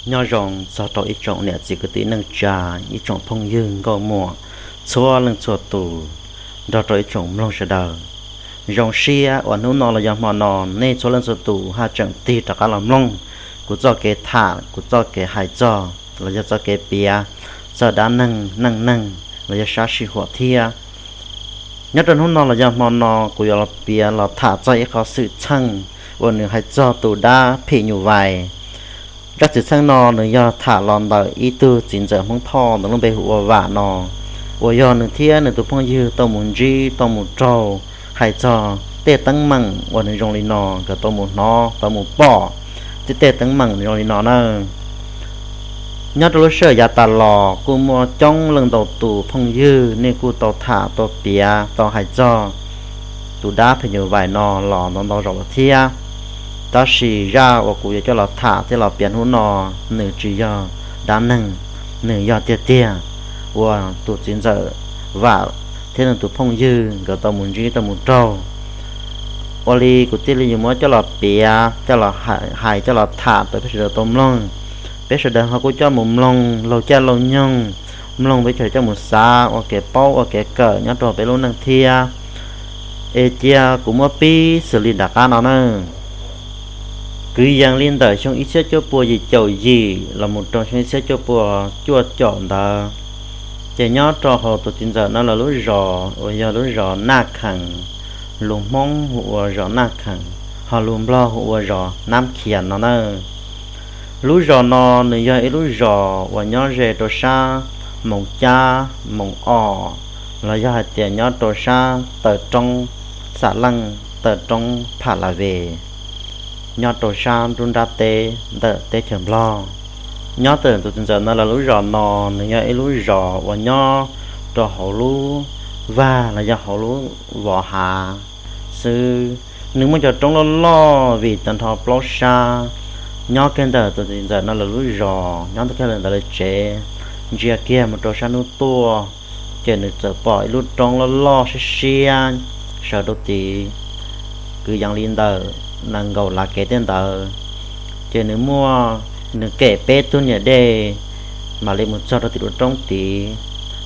Nyob zoo txog rau ib tsoom niam txiv kwv tij neej tsa, ib tsoom phooj ywg nkauj muam, txhua leej txhua tus, nrog rau ib tsoom mloog sawv daws. Zoo siab uas hnub no los yog hmo no nej txhua leej txhua tus haj tseem tig rov qab los mloog kuv txoj kev tham, kuv txoj kev hais txog los yog txoj kev piav txog dab neeg, neej neeg los yog sab sij huam thiab. Nyob rau hnub no los yog hmo no kuv yuav los piav los tham txog ib qho xwm txheej uas nws hais txog tus dab phim nyuj vais. Zaj xwm txheej no nws yog tham los ntawm ib tug txiv ntxawm Hmoob Thoj ntawm lub npe hu ua Vam no, uas yog nws thiab nws tus phooj ywg tau mus ntsib tau mus raug hais txog tej teeb meem uas nws zoo li no, nkawd tau mus hnov tau mus pom tej tej teeb meem nws zoo li no na. Nyob rau lub sij hawm yav tas los kuj muaj coob leej ntau tus phooj ywg nej kuj tau tham tau piav tau hais txog tus dab phim nyuj vais no los ntau ntau zaus lawm thiab. Tab sis zaj uas kuv yuav coj los tham thiab los piav hnub no, nws tsis yog dab neeg, nws yog tiag tiag uas tus txiv ntxawm Vam thiab nws tus phooj ywg nkawd tau mus ntsib tau mus raug. Ua li kuv thiaj li yuav muab coj los piav, coj los hais, coj los tham rau peb sawv daws tau mloog, peb sawv daws ho kuj coj mus mloog laug caij laug nyoog, mloog peb coj mus xav ua kev paub ua kev kawm nyob rau peb lub neej thiab. Es cia kuv muab pib xws li nram qab no na. Kwv yees li ntawm xyoo ib txhiab cuaj pua yim caum yim los mus rau xyoo ib txhiab cuaj pua cuaj caum ntawd, ces nyob rau hauv tus txiv ntxawm no lawv lub zos uas yog lub zos Naj Khees, lus Hmoob hu ua zos Naj Khees, ho lus Nplog hu ua zos Nab Khias no na. Lub zos no nws yog ib lub zos uas nyob ze rau sab Moos Cab, Moos Os, los yog hais tias nyob rau sab taw roob Xam Leej, taw roob Pham La Ves, nyob rau sab nruab nrab teb ntawm teb chaws Nplog. Nyob rau tus txiv ntxawm no lawv lub zos no, nws yog ib lub zos uas nyob rau hauv lub vag los yog hauv lub vos hav xwb. Nws muaj cov roob loj loj vim tag nrho plaub sab. Nyob kiag ntawm tus txiv ntxawm no lawv lub zos, nyob kiag ntawm lawv tsev, ntsia kiag mus rau sab hnub tuaj, ces nws txawm pom ib lub roob loj loj siab siab sawv rau tid, kwv yees li ntawm nees nkaum lav kev tej ntawd. Ces nws muaj, nws kem peb tug niam dej mam li mus txog rau tim lub roob tid.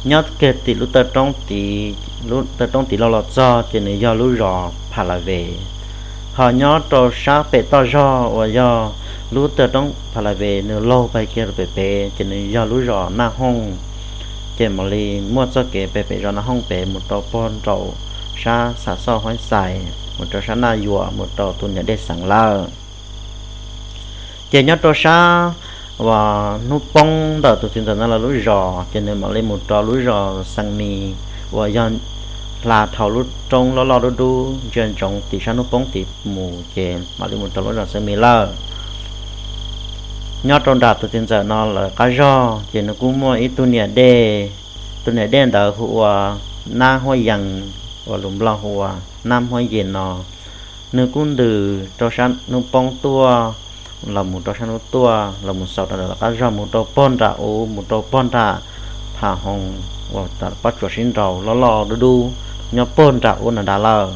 Nyob kiag tim lub taw roob tid, lub taw roob tid los los txog ces nws yog lub zos Pham La Ves. Ho nyob rau sab pem toj zog uas yog lub taw roob Pham La Ves nws laug pais kiag rau pem pem ces nws yog lub zos Naj Hooj. Ces mam li muaj txoj kev pem pem zos Naj Hooj pem mus rau puag nraum sab Xam Xauj Huaib Xais, mus rau sab Naj Yuam, mus rau tus niam dej Xeev lawm. Ces nyob rau sab uas hnub poob ntawm tus txiv ntxawm no lawv lub zos ces nws mam li mus rau lub zos Xeev Mis uas yog hla dhau lub roob loj loj dub dub ntsia ntsoov tim sab hnub poob tid mus ces mam li mus rau lub zos Xeev Mis lawm. Nyob rau nram tus txiv ntxawm no lawv qab zog ces nws kuj muaj ib tug niam dej. Tus niam dej ntawd hu ua Nab Huab Yees, uas lus Nplog hu ua Nab Huab Yees no. Nws kuj ntws rau sab hnub poob tuaj los mus rau sab hnub tuaj los mus xaus rau ntawm lawv qab zog mus rau puag nram u, mus rau puag nram Pham Hoos uas pob tsuas sib nraus loj loj dub dub nyob puag nram u nram nrad lawm.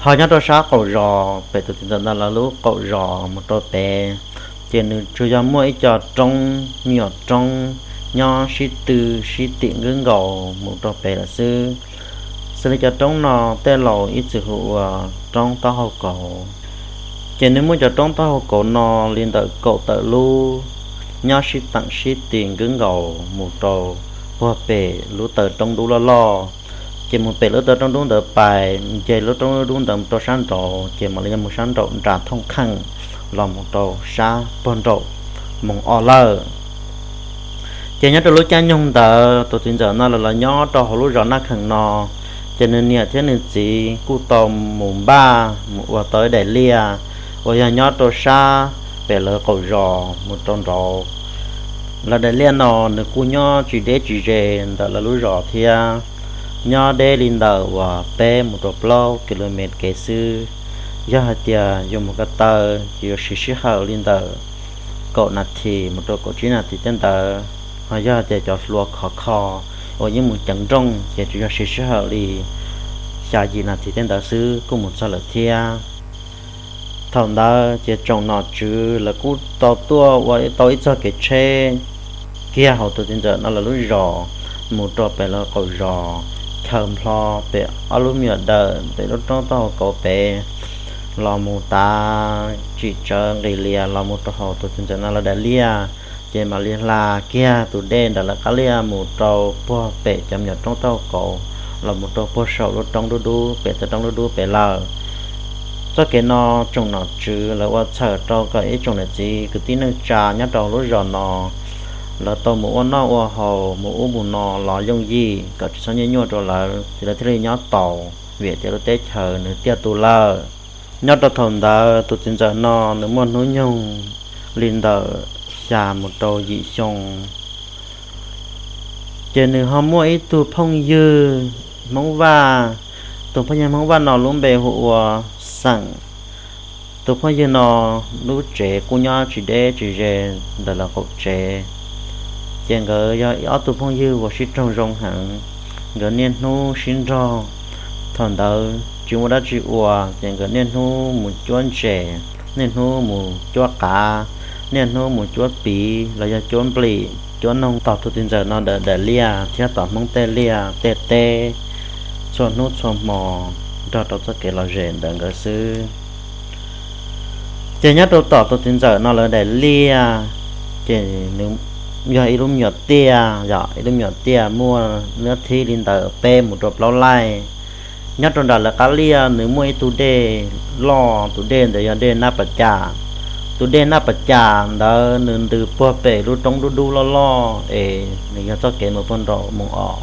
Ho nyob rau sab qaum zos pem tus txiv ntxawm ntawd lawv lub qaum zos mus rau pem, ces nws tsuas yog muaj ib co roob, me nyuam roob nyob sib tw sib tim nkwb nkaus mus rau pem lawm xwb. Xws li cov roob no tej laus ib txwm hu ua roob taub hau kauv. Ces nws muaj cov roob taub hau kauv no li ntawm kaum tawm lub, nyob sib teem sib tim nkwb nkaus mus rau puag pem lub taw roob dub loj loj. Ces mus pem lub taw roob dub ntawd pais, nce lub roob dub ntawd mus rau sab nraud, ces mam li yog mus sab nraum nram Thooj Kheej los mus rau sab puag nraum Moos Os lawm. Ces nyob rau lub caij nyoog ntawd tus txiv ntxawm no lawv los nyob rau hauv lub zos Naj Khees no, Ces nws niam thiab nws txiv kuj tau mus npaj mus ua tau ib daim liaj uas yog nyob rau sab pem lawv qaum zos mus rau nraud. Lawv daim liaj no nws kuj nyob tsis deb tsis ze ntawm lawv lub zos thiab, nyob deb li ntawm uas peb mus rau plaub ki lo mev kev xwb. Yog hais tias yuav mus ko taw ces yuav siv sij hawm li ntawm kaum nas this mus rau kaum tsib nas this tej ntawd, ho yog tias cov hluas khov kho uas yeej mus ceev nrooj ces tsuas yog siv sij hawm li xya yim nas this tej ntawd xwb kuj mus txog lawm thiab. Thaum ntawd ces tsoom nom tswv lawv kuj tau tuaj ua tau ib txoj kev tsheb kiag hauv tus txiv ntxawm no lawv lub zos mus rau pem lawv qaum zos, chaw nplho pem ob lub me nyuam dawm pem lub roob taub hau kauv pem, los mus tav tsim tsawv nqis lias los mus rau hauv tus txiv ntxawm no lawv daim liaj, ces mam li hla kiag tus dej ntawm lawv qab liaj mus rau puag pem cov me nyuam roob taub hau kauv, los mus rau puag saum lub roob dub dub pem toj roob dub dub pem lawm. Txoj kev no tsoom nom tswv lawv ua txhawm rau kom ib tsoom niam txiv kwv tij neej tsa nyob rau lub zos no lawv tau mus ua noj ua haus mus ub mus no los yooj yim kom tsis txhob nyuaj nyuaj rau lawv, ces lawv thiaj li nyob taus vim tias lub teb chaws nws tiaj tus lawm. Nyob rau thaum ntawd tus txiv ntxawm no nws muaj hnub nyoog li ntawm xya mus rau yim xyoo. Ces nws ho muaj ib tug phooj ywg Hmoob Vaj. Tus phooj ywg Hmoob Vaj no lub npe hu ua Xeem. Tus phooj ywg no lub tsev kuj nyob tsis deb tsis ze ntawm lawv qaum tsev. Ces nkawd yog ib ob tug phooj ywg uas sib raug zoo heev, nkawd niaj hnub sib nrog. Thaum ntawd tsis muaj dab tsi ua ces nkawd niaj hnub mus cuab ntses, niaj hnub mus cuab qav, niaj hnub mus cuab piv los yog cuab nplim cuab noog tom tus txiv ntxawm no daim liaj thiab tom Hmoob tej liaj tej teb txhua hnub txhua hmo nrog rau txoj kev lom zem ntawm nkawd xwb. Ces nyob rau tom tus txiv ntxawm no lawv daim liaj, ces nws yog ib lub me nyuam tiaj, yog ib lub me nyuam tiaj muaj nab thib li ntawm peb mus rau plaub laij. Nyob rau nram lawv qab liaj nws muaj ib tug dej loj, tus dej ntawd yog dej Naj Pas Cas. Tus dej Naj Pas Cas ntawd nws ntws puag pem lub roob dub dub loj loj es nws yog txoj kev mus puag nraum mus os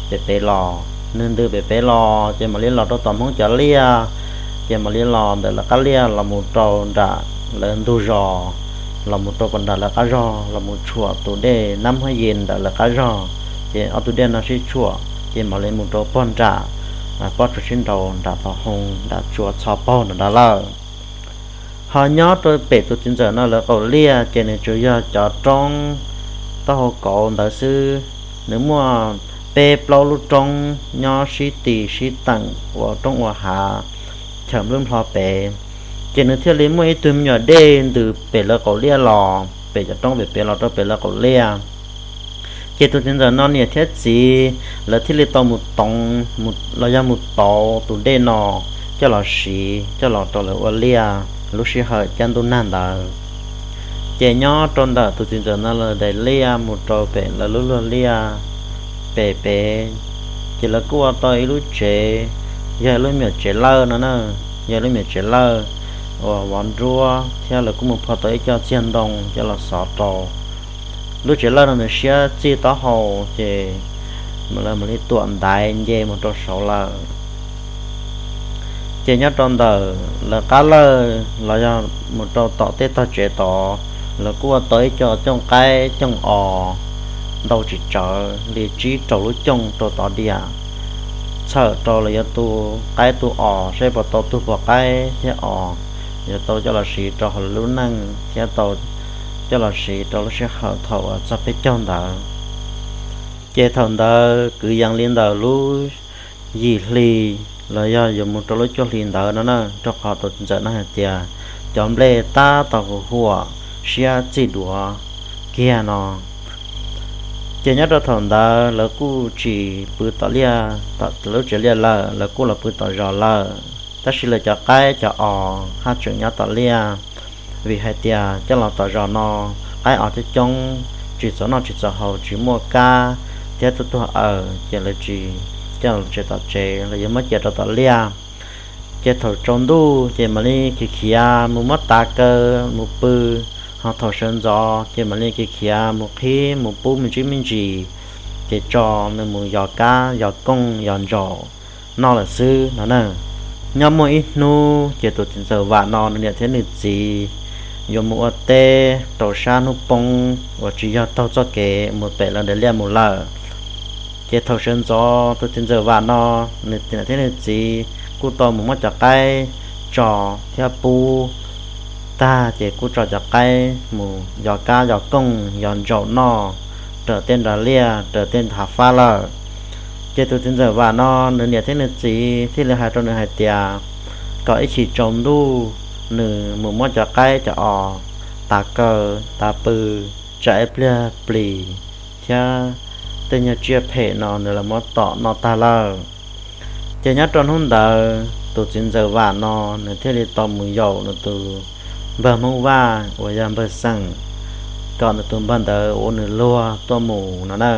pem pem los. Nws ntws pem pem los ces mam li los rau tom Hmoob cov liaj, ces mam li los ntawm lawv qab liaj los mus rau nram lawv ntug zos, los mus rau nram lawv qab zos los mus tshuam tus dej Nab Hmoob Yes ntawm lawv qab zos. Ces ob tug dej no sib tshuam ces mam li mus rau puag nram pob tsuas sib nraus nram tom hoo nram tsua txho paug nram nrad lawm. Ho nyob rau pem tus txiv ntxawm no lawv qaum liaj ces nws tsuas yog cov roob taub hau kauv ntawd xwb. Nws muaj peb plaub lub roob nyob sib ti sib teem ua roob ua hav chaw nplub nplho pem. Ces nws thiaj li muaj ib tug me nyuam dej ntws pem lawv qaum liaj los pem cov roob pem pem los rau pem lawv qaum liaj. Ces tus txiv ntxawm no niam thiab txiv lawv thiaj li tau mus toov los yog mus tauv tus dej no coj los siv coj los rau lawv ua liaj lub sij hawm caj ntuj nag ntawd. Ces nyob rau ntawm tus txiv ntxawm no lawv daim liaj mus rau pem lawv lub luag liaj pem pem, ces lawv kuj ua tau ib lub tsev, yog ib lub me nyuam tsev lawj no na, yog ib lub me nyuam tsev lawj uas vov nruab thiab lawv kuj mus phua tau ib co txiag ntoo coj los xov rau. Lub tsev lawj no nws siab txij taub hau ces lawv mam li tuam ntaiv nce mus rau saud lawm. Ces nyob rau ntawm lawv qab lawj los yog mus rau tom tej tog tsev tod, lawv kuj ua tau ib co cooj qaib cooj os ntau tsis tsawg li tsib rau lub cooj rau tod diam, txhawm rau lawv yuav tu qaib tu os saib puas tau tug puas qaib thiab os, yuav tau coj los siv rau hauv lub neej thiab tau coj los siv rau lub sij hawm thaum uas txog peb caug ntawd. Ces thaum ntawd kwv yees li ntawm lub yim hli los yog yuav mus rau lub cuaj hli ntawd no na, rau qhov tus txiv ntxawm no hais tias cov nplej tab tom huam huam siab txij duav kiag no. Ces nyob rau thaum ntawd lawv kuj tsis pw tom liaj, tom lub tsev liaj lawm, lawv kuj los pw tom zos lawm, tab sis lawv cov qaib cov os haj tseem nyob tom liaj. Vim hais tias coj los tom zos no qaib os coob coob, tsis txaus noj tsis txaus haus, tsis muaj kab thiab tuag tuag aws, ces lawv tsis coj los tsev tom tsev, lawv yuav muab cia rau tom liaj. Ces thaum tsaus ntuj ces mam li khiav khiav mus muab tav kaw mus pw, ho thaum sawv ntxov ces mam li khiav khiav mus qhib mus pub me ntsis me ntsis, ces tso nws mus yos kab yos kooj yos ntsaum, noj lawm xwb no na. Nyob muaj ib hnub ces tus txiv ntxawm Vam no nws niam thiab nws txiv yuav mus ua teb rau sab hnub poob uas tsis yog taug txoj kev mus pem lawv daim liaj mus lawm. Ces thaum sawv ntxov tus txiv ntxawm Vam no nws niam thiab nws txiv kuj tau mus muab cov qaib tso thiab pub tag ces kuj tso cov qaib mus yos kab yos kooj yos ntsaum noj raws tej nras liaj raws tej hav fab lawm. Ces tus txiv ntxawm Vam no nws niam thiab nws txiv thiaj li hais rau nws hais tias kom ib chim tsaus ntuj nws mus muab cov qaib cov os tav kaw tav pw, tsam ib pliag plis thiab tej nyuag tsiaj phem no nws los muab tom noj tag lawm. Ces nyob rau hnub ntawd tus txiv ntxawm Vam no nws thiaj li tau mus yaum nws tus npawg Hmoob Vaj uas yog npawg Xeem, kom nws tus npawg ntawd ua nws luag tuaj mus no na.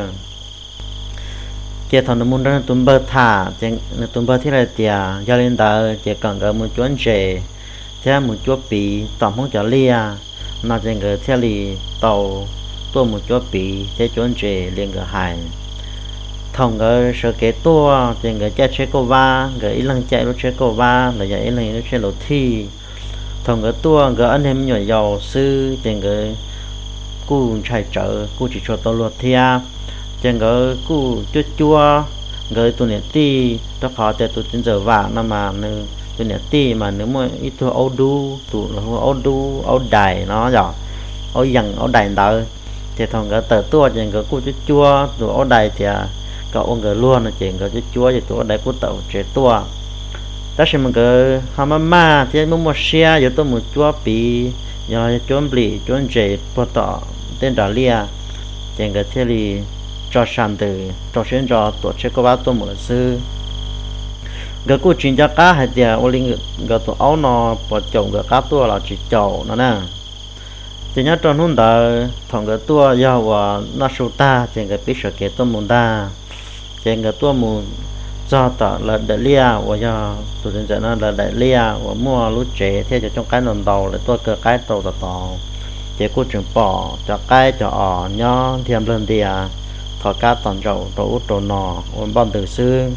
Ces thaum nws mus nrog nws tus npawg tham ces nws tus npawg thiaj li tias yog li ntawd ces kom nkawd mus cuab ntses thiab mus cuab piv tom Hmoob cov liaj no ces nkawd thiaj li tau tuaj mus cuab piv thiab cuab ntses li nkawd hais. Thaum nkawd sawv kev tuaj ces nkawd caij tsheb kauj vab, nkawd ib leeg caij ib lub tsheb kauj vab los yog ib leeg ib lub tsheb luv thij. Thaum nkawd tuaj nkawd ob niag me nyuam yaus xwb ces nkawd kuj ntshai tsawv kuj tsis tshua tau luag thiab. Ces nkawd kuj cuab cuab nkawd tus niam tij, rau qhov tias tus txiv ntxawm Vam no mas nws tus niam tij mas nws muaj ib tug aub dub, tus hu aub dub aub dais no yog aub yees aub dais ntawd. Ces thaum nkawd tawm tuaj ces nkawd kuj cuab cuab tus aub dais tias kom ua nkawd luag no ces nkawd cuab cuab ces tus aub dais kuj tawm tsev tuaj. Tab sis mas nkawd ho maj maj thiab muaj muaj siab yuav tuaj mus cuab piv, yog cuab nplim cuab ntses puag tom tej nras liaj, ces nkawd thiaj li tso sa ntws rau siab ntso tuam tsheb kauj vab tuaj mus lawm xwb. Nkawd kuj tsis nco qab hais tias ua li nkawd tus aub no puas caum nkawd qab tuaj los tsis caum no na. Ces nyob rau hnub ntawd thaum nkawd tuaj yog uas noj su tag ces nkawd pib sawv kev tuaj mus ntag. Ces nkawd tuaj mus txog tom lawv daim liaj uas yog tus txiv ntxawm no lawv daim liaj uas muaj lub tsev thiab cov cooj qaib ntau ntau lawv tuaj kaw qaib rau tom tod. Ces kuj tseem pom cov qaib cov os nyob ntiag nplawg ntias thov kab tom ntsaum rau ub rau no ua npoj ntws xwb.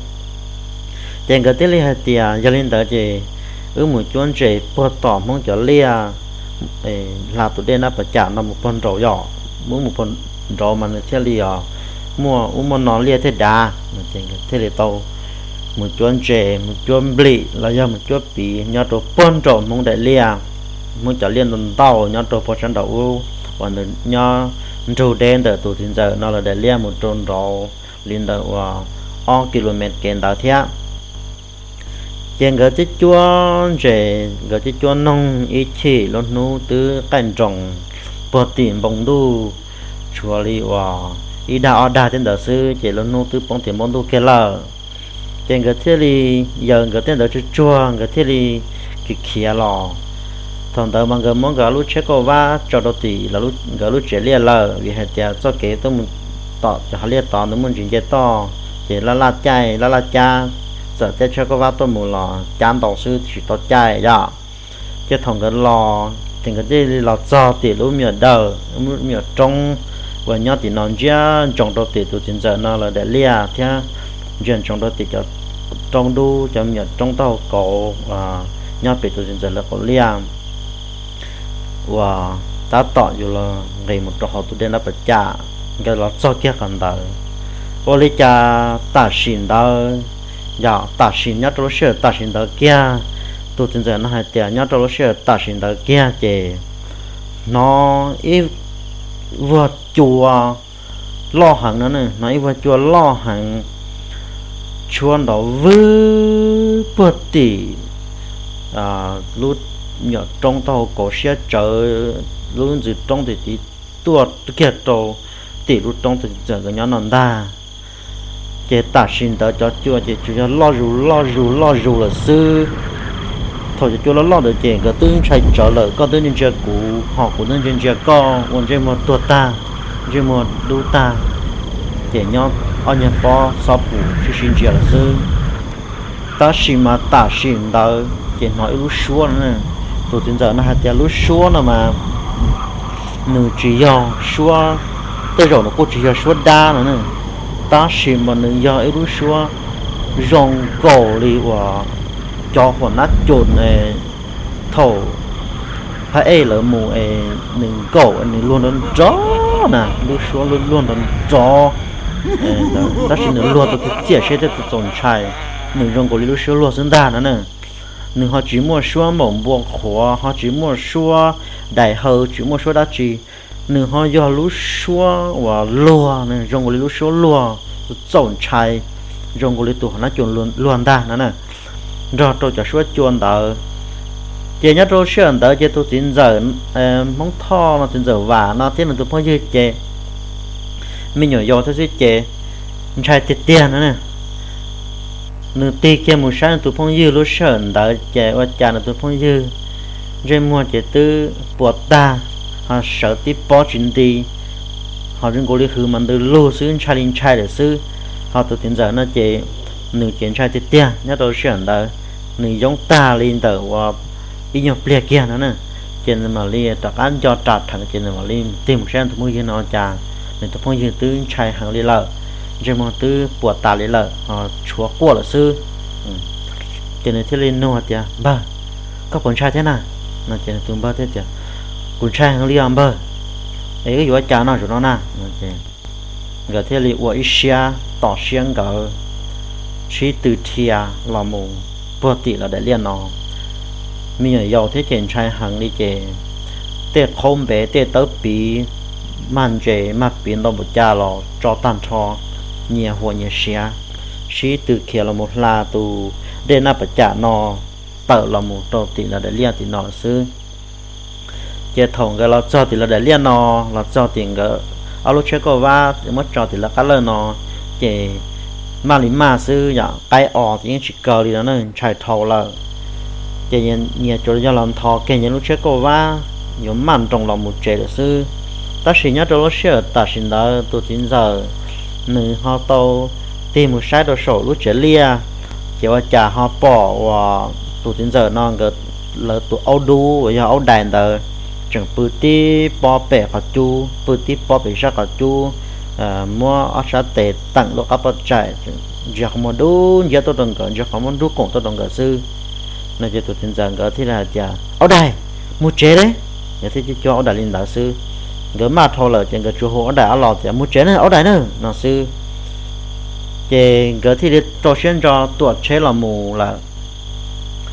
Ces nkawd thiaj li hais tias yog li ntawd ces wb mus cuab ntses puag tom Hmoob cov liaj, hla tus dej Nab Pas Cam no mus puag nraud yom, wb mus puag nraud mas nws thiaj li os muaj ub muaj no liaj thiaj dav. Thiaj li tau mus cuab ntses mus cuab nplim los yog mus cuab piv nyob rau puag nraum Hmoob daim liaj, Hmoob cov liaj ntau ntau nyob rau puag sab nraum ub uas nws nyob nrug deb ntawm tus txiv ntxawm no lawv daim liaj mus rau nraud li ntawm uas ob ki lu mev kev ntawd thiab. Ces nkawd twb cuab ntses nkawd twb cuab noog ib chim lub hnub twb qaij nroos puag tim npoo ntuj, tshuav li uas ib dag ob dag tej ntawd xwb ces lub hnub twb poob tim npoo ntuj kiag lawm. Ces nkawd thiaj li, yawm nkawd tej ntawd tsuag tsuag nkawd thiaj li khiav khiav los. Thaum ntawd mas nkawd muab nkawd lub tsheb kauj vab tso rau tim nkawd lub tsev liaj lawm vim hais tias txoj kev tuaj mus tom cov hav liaj tod nws muaj ntsis nce toj, ces laj laj caij laj laj cab, txawm caij tsheb kauj vab tuaj mus los cab ntau xwb tsis tau caij yom. Ces thaum nkawd los ces nkawd thiaj li los txog tim lub me nyuam dawm, lub me nyuam roob uas nyob tim no ntsia ntsoov rau tim tus txiv ntxawm no lawv daim liaj thiab ntsia ntsoov rau tim cov roob dub, cov me nyuam roob taub hau kauv nyob pem tus txiv ntxawm lawv qaum liaj uas tab tom yuav los nqis mus rau hauv tus dej Nab Pas Cam. Nkawd los txog kiag qhov ntawd, ua li cas tam sim ntawd, yog tam sim nyob rau lub sij hawm tam sim ntawd kiag, tus txiv ntxawm no hais tias nyob rau lub sij hawm tam sim ntawd kiag ces hnov ib vuag cua loj heev no, hnov ib vuag cua loj heev tshuab nrov vwb puag tim lub nyuam roob taub hau kauv siab tsawv, lub ntxwv roob tim tiv tuaj kiag rau tim lub roob tus txiv ntxawm nkawd nyob no ntag. Ces tam sim ntawd cov cua ces tsuas yog loj zus loj zus loj zus lawm xwb. Thaum cov cua loj loj ntawd ces nkawd twb ntshai tsawv lawm, koj twb ntsia ntsia kuv ho kuv twb ntsia ntsia koj ua ntsej muag tuag tag, ntsej muag dub tag, ces nyob ob nyuag pob xob pus sib sib ntsia lawm xwb. Tab sis mas tam sim ntawd ces hnov ib lub suab no, tus txiv ntxawm no hais tias lub suab no mas nws tsis yog suab, tej zaum nws kuj tsis yog suab dab no, tab sis mas nws yog ib lub suab zoo nkaus li uas cov huam nab cus thaum phab ej lawv mus es nws nkaum nws luag nrov nrov na, lub suab luag nrov nrov, tab sis nws luag tau txiaj seb tej txaus ntshai, nws zoo nkaus li lub suab luag xwb ntag no na. Nws ho tsis muaj suab npaum npua qhuav, ho tsis muaj suab dais haw, tsis muaj suab dab tsi. Nws ho yog lub suab uas luag, zoo nkaus li lub suab luag txaus ntshai, zoo nkaus li tus huam nab cus luag ntag no na, nrog rau cov suab cua ntawd. Ces nyob rau sij hawm ntawd ces tus txiv ntxawm Hmoob Thoj no, txiv ntxawm Vam no thiab nws tus phooj ywg ces me nyuam yaus thiab xwb ces ntshai tiag tiag no na. Nws tig kiag mus saib nws tus phooj ywg lub sij hawm ntawd ces ua cas nws tus phooj ywg ntsej muag ces twb puas tag, ho sawv tib pob tsis nti, ho zoo nkaus li hws mas ntws lug xwb, ntshai li ntshai lawm xwb. Ho tus txiv ntxawm no ces nws ces ntshai tiag tiag, nyob rau sij hawm ntawd nws yoob tag li ntawm uas ib nyuag pliag kiag no na. Ces nws mam li rov qab nco ras rheev ces nws mam li tig mus saib tus phooj ywg no cas nws tus phooj ywg twb ntshai heev li lawm, ntsej muag twb puas tas li lawm, tshuav quaj lawm xwb. Ces nws thiaj li nug tias, Npawg, koj puas ntshai thiab na? No ces nws tus npawg thiaj tias, Kuv ntshai heev li os npawg, es wb yuav ua cas no zaum no na? Nkawd thiaj li ua ib siab tos siab nkawd sib tw dhia los mus puag tim lawv daim liaj no. Me nyuam yaus thiab ces ntshai heev li ces tej qhaub npev tej tawb piv, mag ntses mag piv ntau npaum cas los tso tag nrho, nyias huam nyias siav, sib tw khiav los mus hla tus dej Naj Pas Cam no tawm los mus rau tim lawv daim liaj tim no lawm xwb. Ces thaum nkawd los txog tim lawv daim liaj no, los txog tim nkawd ob lub tsheb kauj vab muab tso tim lawv qab lawj no, ces maj li maj xwb yom, qaib os ces yeej tsis kaw li no na, ntshai dhau lawm. Ces nyias tsuas yog los ntho kiag nyias lub tsheb kauj vab yuav maj nroos los mus tsev lawm xwb. Tab sis nyob rau lub sij hawm tam sim ntawd tus txiv ntxawm nws ho tau tig mus saib rau saum lub tsev liaj, ces ua cas ho pom uas tus txiv ntxawm no nkawd, lawv tus aub dub uas yog aub dais ntawd tseem pw tib pob pem qhov cub, pw tib pob pem sab qhov cub, muab ob sab tes teem lub qab poj tsaim, ntsia qhov muag dub nciab tuaj rau nkawd, ntsia qhov muag dub koom tuaj rau nkawd xwb. No ces tus txiv ntxawm nkawd thiaj li hais tias, Aub dais, mus tsev li! Nkawd thiaj cuag aub dais li ntawd xwb. Nkawd maj dhau lawm ces nkawd tsuas hu aub dais ob los tias, Mus tsev na aub dais na! No xwb. Ces nkawd thiaj li rau siab ntso tuam tsheb los mus lawm.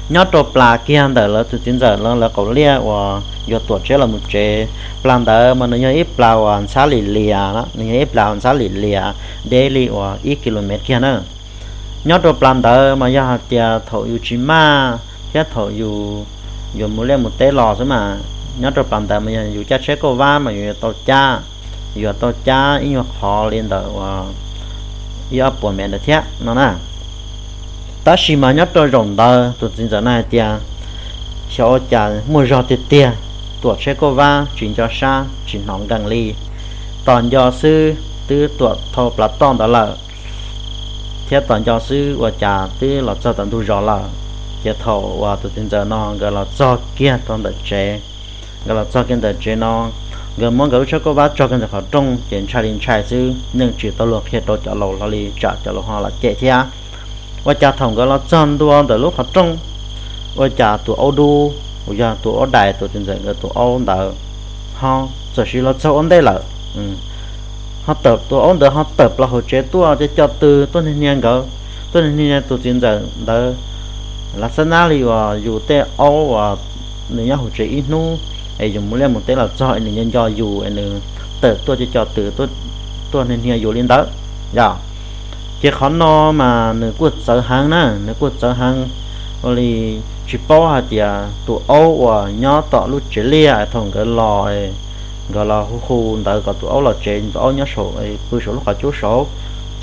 Nyob rau plas kiag ntawm lawv tus txiv ntxawm lawv qaum liaj uas yuav tuam tsheb los mus tsev, plas ntawd mas nws yog ib plas uas ntxhab lim lias, nws yog ib plas uas ntxhab lim lias, deb li uas ib ki lo mev kiag na. Nyob rau plas ntawd mas yog hais tias thaum yus tsis maj thiab thaum yus yuav mus liaj mus teb los xwb mas, nyob rau plas ntawd mas yog yus cab tsheb kauj vab mas yus yuav tau cab, yuav tau cab ib nyuag qhov li ntawm uas ib ob puas mev ntawd thiab no na. Tab sis mas nyob rau zaum ntawd tus txiv ntxawm no hais tias, xyov ua cas muaj zog tiag tiag, tuam tsheb kauj vab tsis nco sab tsis hnov nkees li, tos nco xwb twb tuam dhau plav toj ntawd lawm, thiab tos nco xwb ua cas twb los txog tom ntug zos lawm. Ces thaum uas tus txiv ntxawm no nkawd los txog kiag rau ntawm tsev, nkawd los txog kiag ntawm tsev no, nkawd muab nkawd lub tsheb kauj vab tso kiag ntawm qhov rooj ces ntshai li ntshai xwb, yeej tsis tau luag qhia rau cov laus hlo li tsam cov laus ho los cem thiab. Ua cas thaum nkawd los txog ntua ntawm lub qhov rooj, ua cas tus aub dub uas yog tus aub dais tus txiv ntxawm nkawd tus aub ntawd ho txawm sis los txog ua ntej lawm. Ho tawm tus aub ntawd ho tawm plaws hauv tsev tuaj ces co tw tuaj niag niag nkawd, tuaj niag niag tus txiv ntxawm ntawd. Lav xab nab li uas yus tej aub uas nws nyob hauv tsev ib hnub es yus mus liaj mus teb los txog es nws nco nco yus es nws tawm tuaj ces co tw tuaj niag niag yus li ntawd yom. Ces qhov no mas nws kuj txawv heev na, nws kuj txawv heev, ua li tsis paub hais tias tus aub uas nyob tom lub tsev liaj thaum nkawd los, nkawd los hu hu ntawd kom tus aub los tsev, tus aub nyob saum, pw saum lub qhov cub saud,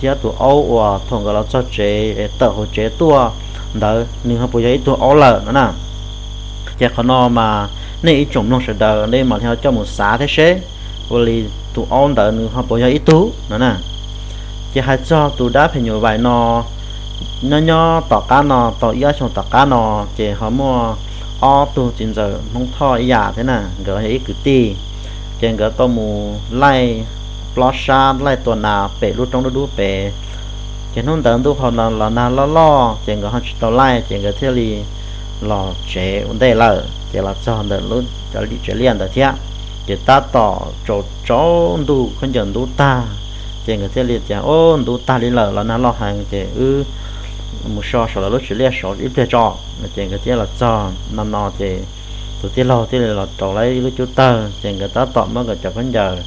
thiab tus aub uas thaum nkawd los txog tsev es tawm hauv tsev tuaj ntawd nws ho puas yog ib tug aub lawm no na. Ces qhov no mas nej ib tsoom mloog sawv daws nej mam li ho coj mus xav thiab seb ua li tus aub ntawd nws ho puas yog ib tug no na. Ces hais txog tus dab phim nyuj vais no, nyob nyob tom qab no tau ib ob xyoos tom qab no, ces ho muaj ob tug txiv ntxawm Hmoob Thoj ib yam thiab na, nkawd yog ib kwv tij, ces nkawd tau mus laij plob sab laij tua nas pem lub roob dub dub pem Ces hnub ntawd ntuj ho los nag loj loj ces nkawd ho tsis tau laij ces nkawd thiaj li los tsev ua ntej lawm. Ces los txog ntawm lub cov tsev liaj ntawd thiab, ces tab tom tsaus tsaus ntuj khaub ncaws ntub tag, ces nkawd thiaj li tias, Ub, ntub tag li lawm, los nag loj heev ces wb mus so saum lawv lub tsev liaj saud ib pliag tso. Ces nkawd thiaj los txog no no ces tus tij laug thiaj li los rauv lawv ib lub cub tawg, ces nkawd tab tom muab nkawd cov khaub ncaws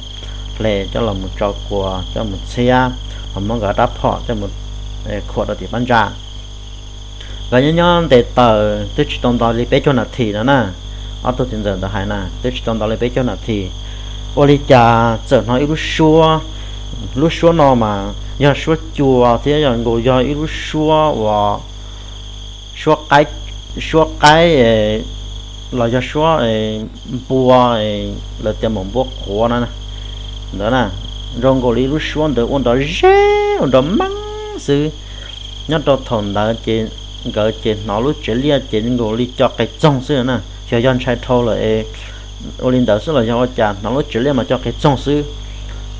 hle coj los mus tso kua coj mus txhiab, ho muab nkawd rab phom coj mus khuam rau tim phab ntsa. Nkawd nyob nyob nte taws twb tsis tau nto li peb caug nas this no na, ob tug txiv ntxawm ntawd hais na, twb tsis tau nto li peb caug nas this, ua li cas txawm hnov ib lub suab. Lub suab no mas yog suab cua thiab yog nkaus yog ib lub suab uas suab qaib, suab qaib los yog suab npua, lawv tias maum npua qhuav no ntawd na. Zoo nkaus li lub suab ntawd ua nrov zeb ua nrov meeb xwb. Nyob rau thaum ntawd ces nkawd ces hnov lub tsev liaj ces nkaus li co qe txoog xwb na, xyov yog ntshai dhau lawm es ua li ntawd xwb los yog ua cas hnov lub tsev liaj mas co qe txoog xwb.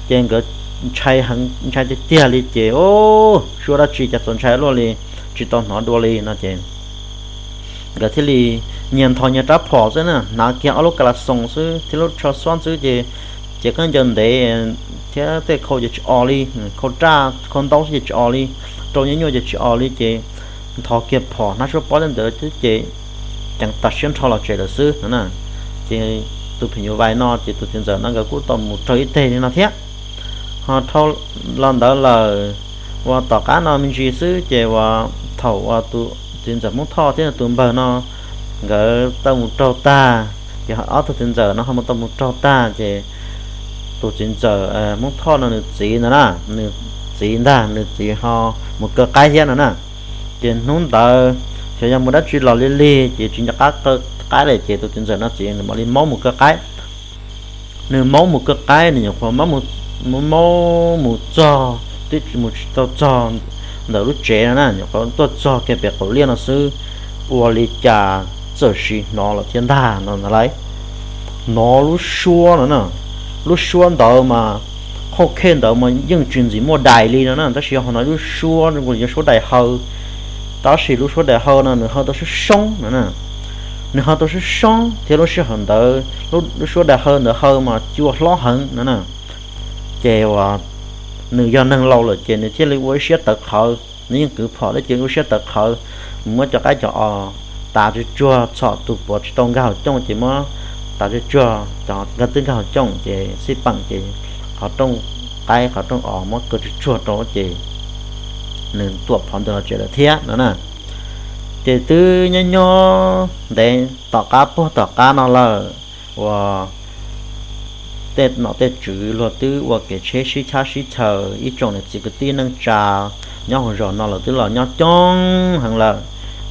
Ces nkawd ntshai tiag tiag li ces, Ub, suab dab tsi cas txaus ntshai luaj li, tsis tau hnov dua li no ces nkawd thiaj li nyias nthos nyias rab phom xwb na, hnav kiag ob lub ka la xoos xwb thiab lub tsho xob xwb ces, ces khaub ncaws ntev thiab tej khau ces tsis o li, khau raj khau ntaub xwb ces tsis o li, rau nyuaj nyuaj ces tsis o li ces nthos kiag phom hnab suab pob tej ntawd ces ceev tas siab nrho los tsev lawm xwb no na. Ces tus phim nyuj vais no ces tus txiv ntxawm no nkawd kuj tau mus raug ib teg li no thiab. Ho dhau los ntawd lawm, uas tom qab no me ntsis xwb ces uas thaum uas tus txiv ntxawm Hmoob Thoj thiab tus npawg no nkawd tau mus raug tag, ces ob tug txiv ntxawm no ho mus tau mus raug tag ces tus txiv ntxawm Hmoob Thoj no nws txiv ntag na, nws txiv ntag, nws txiv ho mus kaw qaib thiab no na. Ces hnub ntawd xyov yog mus dab tsi los li lig ces tsis nco qab kaw qaib lawm ces tus txiv ntxawm no txiv nws mam li maub mus kaw qaib. Nws maub mus kaw qaib, nws nyuam qhuav maub mus txog, twb mus tsis tau txog ntawm lub tsev no na, nyuam qhuav tuaj txog kiag pem qaum liaj no xwb, ua li cas txawm sim hnov lawm thiab ntag no na lauj. Hnov lub suab no na, lub suab ntawd mas qhov khej ntawd mas yeej tsis ntxim muaj dais li no na, tab sis ho hnov lub suab zoo li suab dais haw, tab sis lub suab dais haw no nws haw tau soob soob no na. Nws haw tau soob soob thiab lub sij hawm ntawd lub suab dais haw ntawd haw mas cua hlob heev no na. Ces uas nws yog neeg laus lawm ces nws thiaj li ua ib siab tawv qhawv, nws yeej kwv phom thiab ces ua siab tawv qhawv, mus muab cov qaib cov os tav tsuj tsuag txhom tus puav tsis tau nkag hauv cooj ces muab tav tsuj tsuag cov nkag twb nkag hauv cooj ces xij peem ces qhov rooj qaib qhov rooj os muab kaw tsuj tsuag rau ces nws tuam phov ntawd los tsev lawm thiab no na. Ces twb nyob nyob ntev tom qab puag tom qab no lawm uas tej nom tej tswv luag twb ua kev tsheb sib chab sib chaws, ib tsoom niam txiv kwv tij neej tsa nyob hauv zos no lawv twb los nyob coob heev lawm,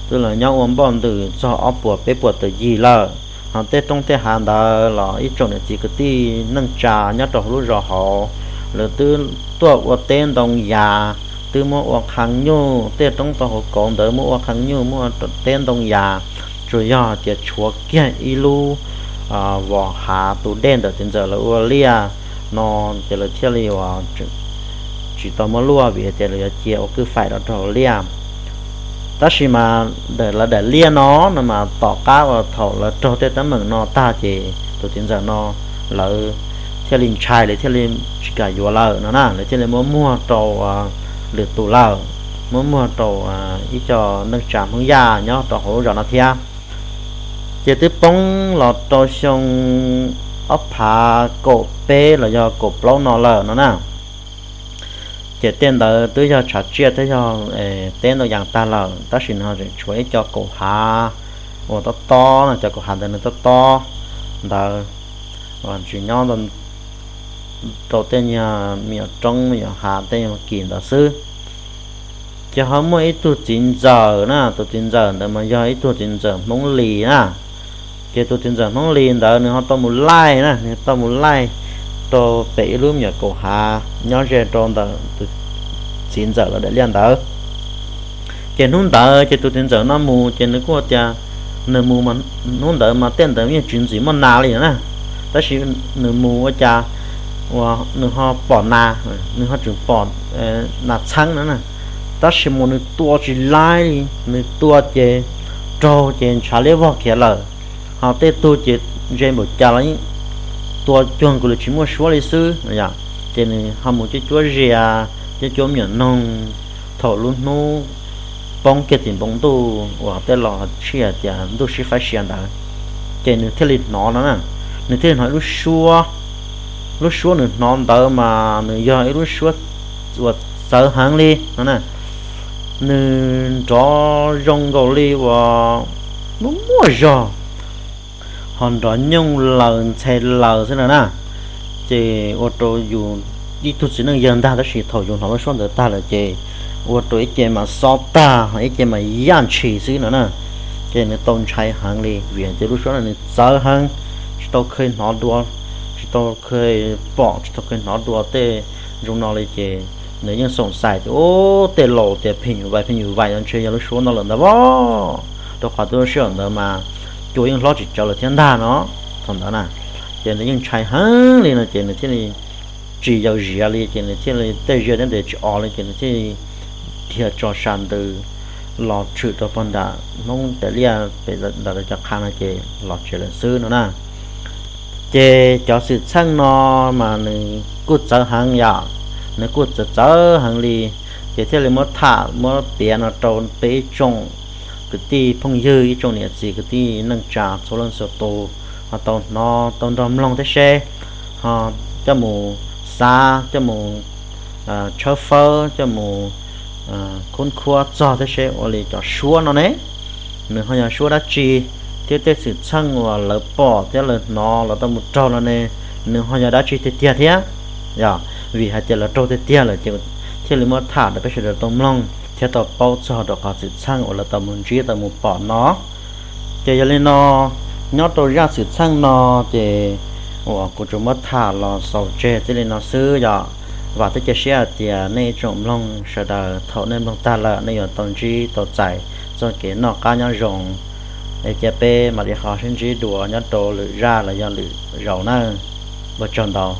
twb los nyob ua npoj ntws txog ob puas peb puas tawm yig lawm. Ho tej roob tej hav ntawd los ib tsoom niam txiv kwv tij neej tsa nyob rau hauv lub zos hauv, lawv twb tuaj ua teb ntoo yas, twb muab ua qhee nyuj, tej roob tau hauv kauv ntawd muab ua qhee nyuj muab ua teb ntoo yas, tsuas yog tias tshuav kiag ib lub vos hav tus dej ntawm txiv ntxawm lawv ua liaj no, ces lawv thiaj li uas tsis tau muab luaj vim tias lawv yuav cia ua kwj faim rau rau hauv liaj. Tab sis mas ntawm lawv daim liaj no no mas tom qab uas thaum lawv raug tej teeb meem no tag ces tus txiv ntxawm no lawv thiaj li ntshai, lawv thiaj li tsis kam yuav lawm no na, lawv thiaj li muab muag rau lwm tus lawm, muab muag rau ib co neej tsa Hmoob Yaj nyob rau hauv lub zos no thiab. Ces twb poob los rau xyoo ob phav kaum peb los yog kaum plaub no lawm no na. Ces tej ntawd twb yog tshav tsiaj thiab yog teb ntoo yas tag lawm, tab sis nws ho tseem tshuav ib co kaum hav uas tob tob no, cov kaum hav ntawd nws tob tob ntawd, tsis nyob rau tej nyuag me nyuam roob me nyuam hav tej nyuag kis ntawd xwb. Ces ho muaj ib tug txiv ntxawm na, tus txiv ntxawm ntawd mas yog ib tug txiv ntxawm Hmoob Lis na. Ces tus txiv ntxawm Hmoob Lis ntawd nws ho tau mus laij na, nws tau mus laij rau pem ib lub me nyuam kaum hav nyob ze rau ntawm tus txiv ntxawm lawv daim liaj ntawd. Ces hnub ntawd ces tus txiv ntxawm no mus ces nws kuj tias nws mus, hnub ntawd mas tej ntawd yeej tsis ntxim muaj nas li na, tab sis nws mus ua cas uas nws ho pom nas, nws ho tseem pom nas txheeb no na. Tab sis mas nws tua tsis laib li, nws tua ces raug ces ntshav liab vog khiav lawm. Ho tej tug ces ntse npaum cas los tua cuag nkaus li tsis muaj suab li xwb. Ces nws ho mus cuab cuab zias, cuab cuab me nyuam noog. Thaum lub hnub poob kiag tim npoo ntuj uas tej laus tshaj tias ntuj sib faib sia ntawd, ces nws thiaj li hnov no na, nws thiaj li hnov ib lub suab. Lub suab nws hnov ntawd mas nws yog ib lub suab uas txawv heev li no na. Nws nrov zoo nkaus li uas muaj muaj zog, ho nrov nyooj laws ntxhe laws xwb no na. Ces ua rau yus ib tug txiv neej yawg ntag, tab sis thaum yus hnov lub suab ntawd tag lawm ces ua rau ib ce mas xob tag, ib ce mas yaj ntshis xwb no na. Ces nws tau ntshai heev li vim tias lub suab no nws txawv heev, tsis tau kheev hnov dua, tsis tau kheev pom, tsis tau kheev hnov dua tej zoo no li. Ces nws yeej xoom xais tias, Ub, tej laus tias pheej nyuj vais pheej nyuj vais no ntshe yog lub suab no lawm ntag vos, rau qhov twb lub sij hawm ntawd mas cua yeej hlob tsis tsawv lawm thiab ntag no. Thaum ntawd na, ces nws yeej ntshai heev li no ces nws thiaj li tsis yaws ziav li, ces nws thiaj li tej ziag thiab ntes tsis o li, ces nws thiaj li dhia tso sa ntws los tshwm rau pog nram Hmoob tes liaj pem ntawm cov qha no ces los tsev lawm xwb no na. Ces cov xwm txheej no mas nws kuj txawv heev yom, nws kuj txawv txawv heev li. Ces thiaj li muab tham muab piav no rau peb ib tsoom kwv tij phooj ywg, ib tsoom niam txiv kwv tij neej tsa txhua leej txhua tus ho tau hnov tau nrog mloog thiab seb ho coj mus xav, coj mus tshawb fawb, coj mus khub khuab txog thiab seb ua li cov suab no ne, nws ho yog suab dab tsi, thiab tej xwm txheej uas lawv pom thiab lawv hnov los tau mus raug no ne, nws ho yog dab tsi tiag tiag thiab. Yog vim hais tias lawv raug tiag tiag lawm ces thiaj li muab tham rau peb sawv daws tau mloog thiab tau paub txog rau qhov xwm txheej uas lawv tau mus ntsib tau mus pom no. Ces yog li no, nyob rau zaj xwm txheej no ces uas kuv tsuas muab tham los xaus tseg txij li no xwb yom. Vam thiab cia siab hais tias nej ib tsoom mloog sawv daws thaum nej mloog tag lawm nej yuav tau ntsib tau txais txoj kev noj qab nyob zoo. Es cia peb mam li ho sib ntsib dua nyob rau lwm zaj los yog lwm zaus nawb. Ua tsaug ntau.